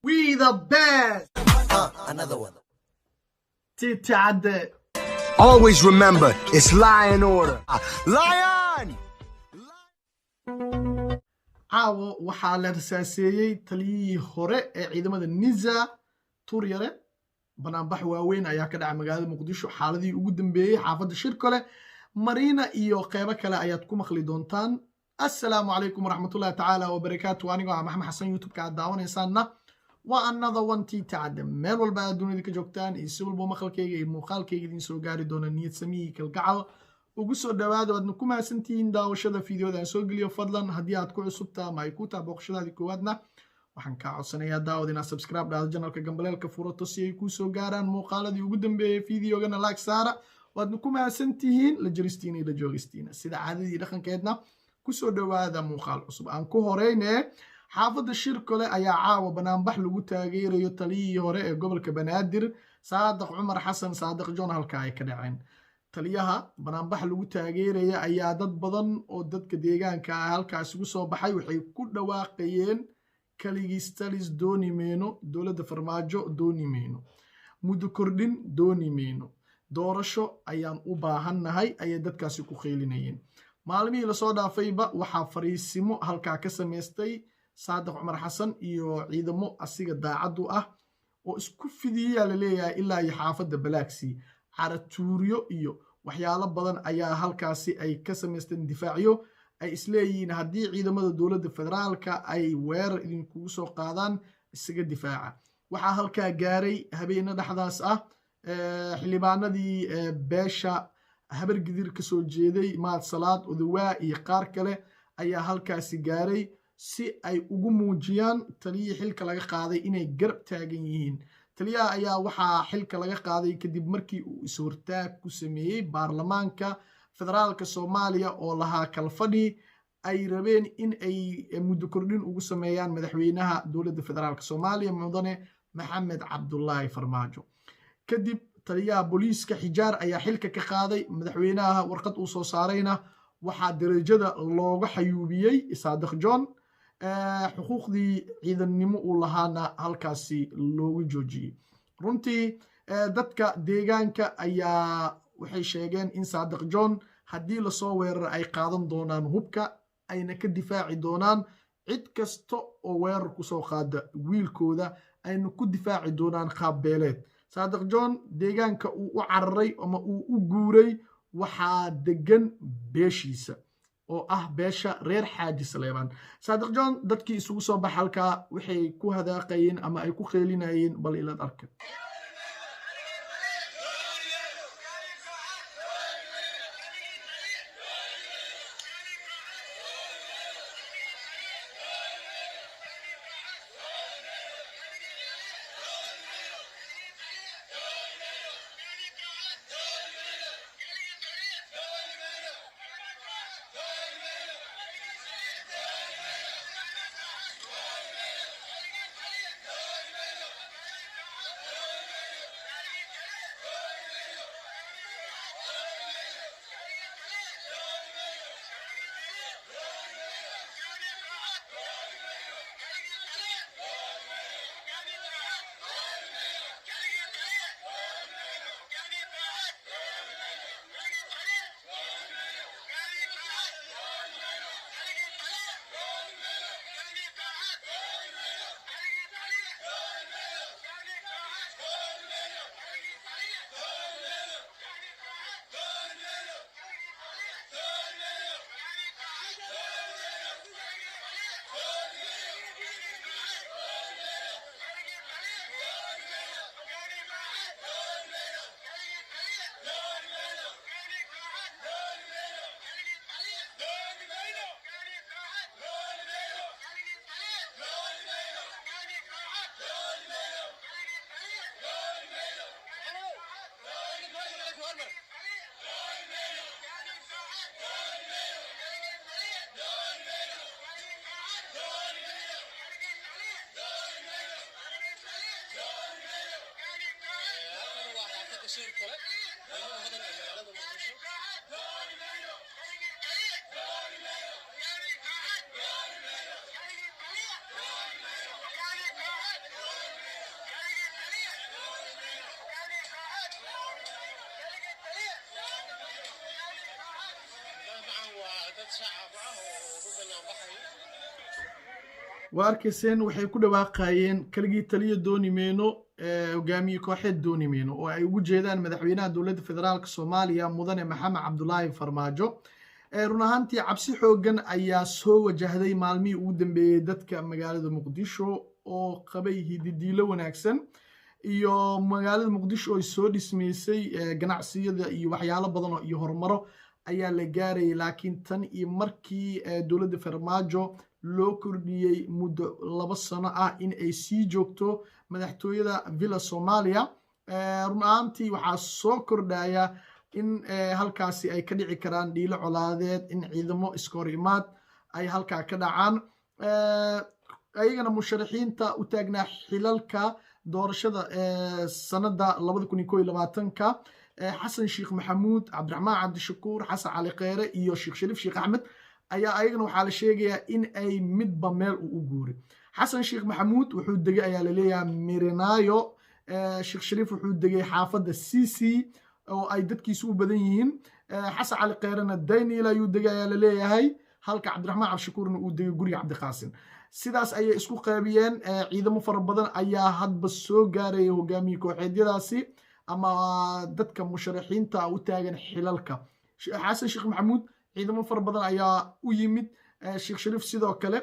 We the best. Another one. Titi Cadde. Always remember, it's lion order. Lion! Caawo waxaa la rasaaseeyey taliyihii hore ee ciidamada NISA, Tuuryare. Banaanbax waaweyn ayaa ka dhacay magaalada Muqdisho. Xaaladihii ugu dambeeyey xaafadda Shirkole, Mariina iyo qeybo kale ayaad ku maqli doontaan. Assalaamu calaykum waraxmatullahi tacaala wabarakaatu. Anigoo ah Maxamed Xasan, YouTube-ka aad daawanaysaanna waa another one, Titi Cadde. Meel walba aad dunida ka joogtaan iyo si walba maqalkayga iyo muuqaalkayga idiin soo gaari doona, niyad samihii kalgacal ugu soo dhawaada. Waadna ku mahadsantihiin daawashada fiideoda aan soo geliyo. Fadlan, haddii aad ku cusubta ama ay ku taha booqashadaadii koowaadna, waxaan kaa codsanayaa, daawad, inaad subscribe dhahdo channelka, gambaleelka furato si ay kuu soo gaaraan muuqaaladii ugu dambeeyey. Fiideogana like saara. Waadna ku mahadsantihiin la jiristiina iyo la joogistiina. Sida caadadii dhaqankeedna, kusoo dhawaada muuqaal cusub. Aan ku horeyne, xaafadda Shirkole ayaa caawa banaanbax lagu taageerayo taliyihii hore ee gobolka Banaadir, Saadiq Cumar Xasan, Saadiq John, halka ay ka dhaceen. Taliyaha banaanbax lagu taageeraya ayaa dad badan oo dadka deegaanka ah halkaas ugu soo baxay. Waxay ku dhawaaqayeen: "Kaligiis talis dooni meyno, dowladda Farmaajo dooni meyno, muddo kordhin dooni meyno, doorasho ayaan u baahannahay," ayay dadkaasi ku qeylinayeen. Maalmihii lasoo dhaafayba waxaa fariisimo halkaa ka samaystay Saadiq Cumar Xasan iyo ciidamo asiga daacaddu ah oo isku fidiyayaa la leeyahay ilaa iyo xaafadda Balaagsii. Caratuuryo iyo waxyaalo badan ayaa halkaasi ay ka samaysteen, difaacyo ay isleeyihiin haddii ciidamada dowladda federaalka ay weerar idinkugu soo qaadaan isaga difaaca. Waxaa halkaa gaaray habeena dhexdaas ah xildhibaanadii beesha Habargidir ka soo jeeday, Maad Salaad Odawaa iyo qaar kale ayaa halkaasi gaaray si ay ugu muujiyaan taliyihii xilka laga qaaday inay garab taagan yihiin. Taliyaha ayaa waxaa xilka laga qaaday kadib markii uu is-hortaag ku sameeyey baarlamaanka federaalka Soomaaliya oo lahaa kalfadhi ay rabeen in ay muddo kordhin ugu sameeyaan madaxweynaha dowladda federaalka Soomaaliya, mudane Maxamed Cabdulaahi Farmaajo. Kadib taliyaha booliiska Xijaar ayaa xilka ka qaaday. Madaxweynaha warqad uu soo saarayna waxaa darajada looga xayuubiyey Saadiq John, xuquuqdii ciidannimo uu lahaana halkaasi loogu joojiyey. Runtii dadka deegaanka ayaa waxay sheegeen in Saadiq John haddii lasoo weeraro ay qaadan doonaan hubka, ayna ka difaaci doonaan cid kasta oo weerar kusoo qaada wiilkooda, ayna ku difaaci doonaan qaab beeleed. Saadiq John deegaanka uu u cararay ama uu u guuray waxaa degan beeshiisa oo ah beesha reer Xaaji Saleebaan. Saadiq John dadkii isugu soo bax halkaa waxay ku hadaaqayeen ama ay ku qeylinayeen, bal ilaad arka. Shirkole qiimaha badan ee magaalada Muqdisho. Waa arkayseen, waxay ku dhawaaqayeen "Keligii taliya dooni meyno, hogaamiye kooxeed dooni meyno," oo ay ugu jeedaan madaxweynaha Dowladda Federaalka Soomaaliya, Mudane Maxamed Cabdulaahi Farmaajo. Run ahaantii, cabsi xooggan ayaa soo wajahday maalmihii ugu dambeeyey dadka magaalada Muqdisho oo qabay hididiilo wanaagsan iyo magaalada Muqdisho ay soo dhismaysay, ganacsiyada iyo waxyaalo badan iyo horumaro ayaa la gaarayay. Laakiin tan iyo markii dowladda Farmaajo loo kordhiyey muddo 2 sano ah in ay sii joogto madaxtooyada Villa Soomaaliya, run ahaantii waxaa soo kordhaya in halkaasi ay ka dhici karaan dhiilo colaadeed, in ciidamo iska hor imaad ay halkaa ka dhacaan. Ayagana musharaxiinta u taagnaa xilalka doorashada sanadda 2021-ka, Xasan Sheekh Maxamuud, Cabdiraxmaan Cabdishakuur, Xasan Cali Kheyre iyo Sheekh Shariif Sheekh Axmed, ayaa ayagana waxaa la sheegayaa in ay midba meel uu u guuray. Xasan Sheekh Maxamuud wuxuu degay, ayaa laleeyahay, Mirinaayo. Sheekh Shariif wuxuu degay xaafadda CC oo ay dadkiisu u badan yihiin. Xasan Cali Kheyrena Daniel ayuu degay, ayaa laleeyahay, halka Cabdiraxmaan Cabdishakuurna uu degay guriga Cabdiqaasin. Sidaas ayay isku qaybiyeen. Ciidamo fara badan ayaa hadba soo gaaraya hogaamiye kooxeedyadaasi ama dadka musharaxiinta u taagan xilalka. Xasan Sheekh Maxamuud ciidamo fara badan ayaa u yimid, Sheekh Shariif sidoo kale.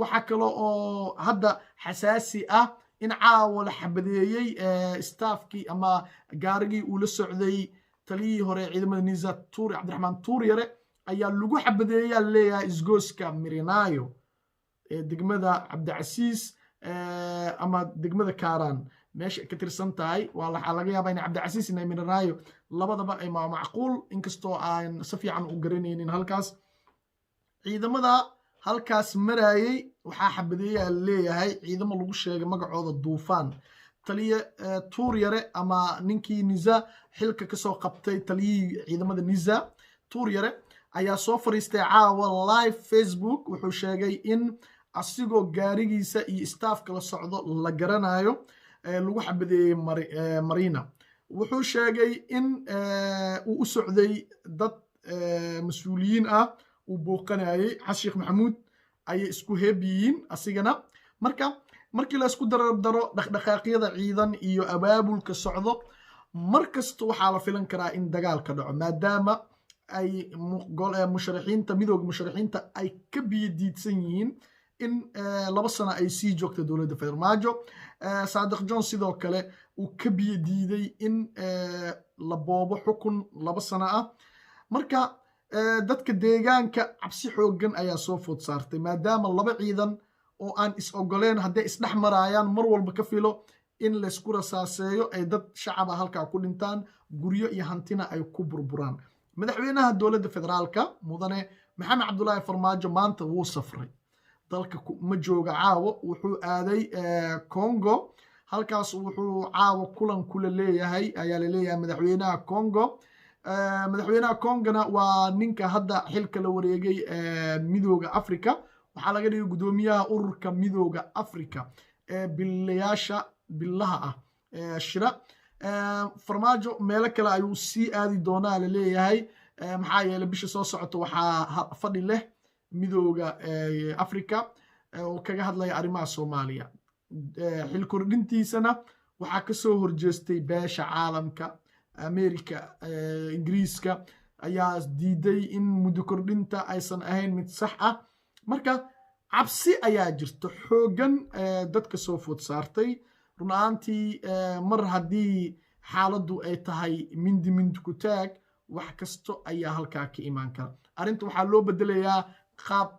Waxaa kale oo hadda xasaasi ah in caawa la xabadeeyey staafkii ama gaarigii uu la socday taliyihii hore ciidamada NISA, Tuur Cabdiraxmaan Tuuryare, ayaa lagu xabadeeyaa leeyahay isgooska Mirinaayo ee degmada Cabdicasiis ama degmada Kaaraan meesha ka tirsan tahay. Waa waxaa laga yaabaa in Cabdicasiis inay Mirinaayo labadaba ay macquul, inkastoo aan si fiican u garanaynin halkaas. Ciidamada halkaas marayay waxaa xabadeeyaa leeyahay ciidamo lagu sheegay magacooda Duufaan. Taliye Tuur Yare ama ninkii NISA xilka kasoo qabtay, taliyihii ciidamada NISA Tuur Yare, ayaa soo fariistay caawa live Facebook. Wuxuu sheegay in asigoo gaarigiisa iyo staafka la socdo la garanayo lagu xabadeeyey Marina. Wuxuu sheegay in uu u socday dad mas-uuliyiin ah uu booqanayay. Xasan Sheekh Maxamuud ayay isku heeb yihiin asigana. Marka markii la isku dardaro dhaqdhaqaaqyada ciidan iyo abaabulka socdo, mar kasta waxaa la filan karaa in dagaal ka dhaco, maadaama ay musharaxiinta, Midooda Musharaxiinta, ay ka biyo diidsan yihiin in 2 sano ay sii joogto dowladda Farmaajo. Saadiq John sidoo kale uu ka biyo diiday in la boobo xukun 2 sano ah. Marka dadka deegaanka cabsi xooggan ayaa soo food saartay, maadaama laba ciidan oo aan is ogoleen hadday isdhex maraayaan, mar walba ka filo in laysku rasaaseeyo, ay dad shacaba halkaa ku dhintaan, guryo iyo hantina ay ku burburaan. Madaxweynaha Dowladda Federaalka, Mudane Maxamed Cabdulaahi Farmaajo, maanta wuu safray, dalka ma jooga caawo. Wuxuu aaday Congo. Halkaas wuxuu caawo kulan kula leeyahay, ayaa laleeyahay, madaxweynaha Congo. Madaxweynaha Congona waa ninka hadda xilka la wareegay Midooda Africa. Waxaa laga dhigay guddoomiyaha ururka Midooda Africa ee bilayaasha bilaha ah shira. Farmaajo meelo kale ayuu sii aadi doonaa laleeyahay, maxaa yeelay bisha soo socota waxaa fadhi leh Midooda Africa oo kaga hadlaya arrimaha Soomaaliya. Xil kordhintiisana waxaa kasoo horjeestay beesha caalamka. America, Ingiriiska ayaa diiday in muddo kordhinta aysan ahayn mid sax ah. Marka cabsi ayaa jirta xooggan dadka soo food saartay. Run ahaantii, mar haddii xaaladdu ay tahay mindi mindi ku taag, wax kasto ayaa halkaa ka imaan kara. Arrinta waxaa loo bedelayaa qaab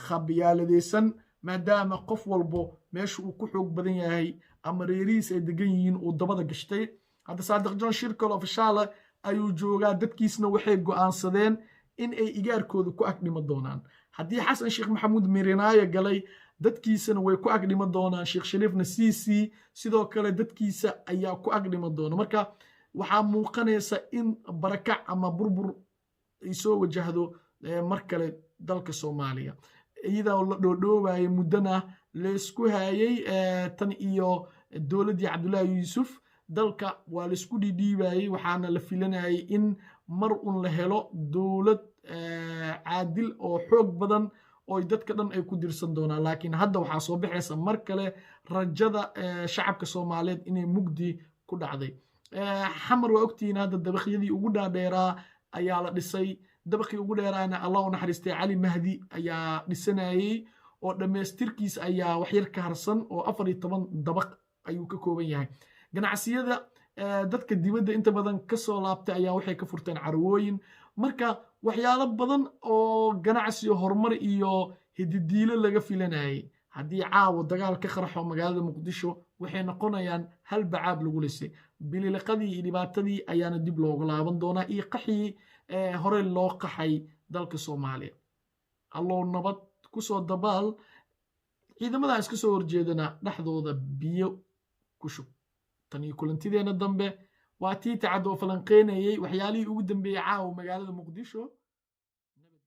khabyaaladeysan, maadaama qof walbo meesha uu ku xoog badan yahay ama reerihiis ay degan yihiin uu dabada gashtay. Hadda Saadiq John shirkal ofishaale ayuu joogaa, dadkiisna waxay go'aansadeen in ay igaarkooda ku agdhima doonaan. Haddii Xasan Sheekh Maxamuud Mirinaayo galay, dadkiisana way ku agdhima doonaan. Sheekh Shariifna CC sidoo kale dadkiisa ayaa ku agdhima doona. Marka waxaa muuqanaysa in barakac ama burbur ay soo wajahdo mar kale dalka Soomaaliya, iyadoo la dhoodhoobayay muddana laysku hayay. Tan iyo dowladdii Cabdullaahi Yuusuf dalka waa laisku dhiidhiibayey, waxaana la filanayay in mar un la helo dowlad caadil oo xoog badan. Oo dadka dhan ay ku dirsan doonaan. Laakiin hadda waxaa soo baxaysa mar kale rajada shacabka Soomaaliyeed inay mugdi ku dhacday. Xamar waa ogtihiin, hadda dabaqyadii ugu dhaadheeraa ayaa la dhisay. Dabaqii ugu dheeraana, Allah u naxariistay, Cali Mahdi ayaa dhisanayey oo dhammaystirkiis ayaa waxyar ka harsan, oo 14 dabaq ayuu ka kooban yahay. Ganacsiyada dadka dibadda inta badan kasoo laabtay ayaa waxay ka furteen carwooyin. Marka waxyaalo badan oo ganacsi, horumar iyo hididiilo laga filanayay, haddii caawa dagaal ka qarxo magaalada Muqdisho, waxay noqonayaan hal bacaad lagu lisay. Bililiqadii iyo dhibaatadii ayaana dib loogu laaban doonaa iyo qaxii hore loo qaxay dalka Soomaaliya. Allow nabad kusoo dabaal, ciidamadan iska soo horjeedana dhexdooda biyo ku shub. Tan iyo kulantideenna dambe, waa tii tacad oo falanqeynayay waxyaalihii ugu dambeeyey caawa magaalada Muqdisho.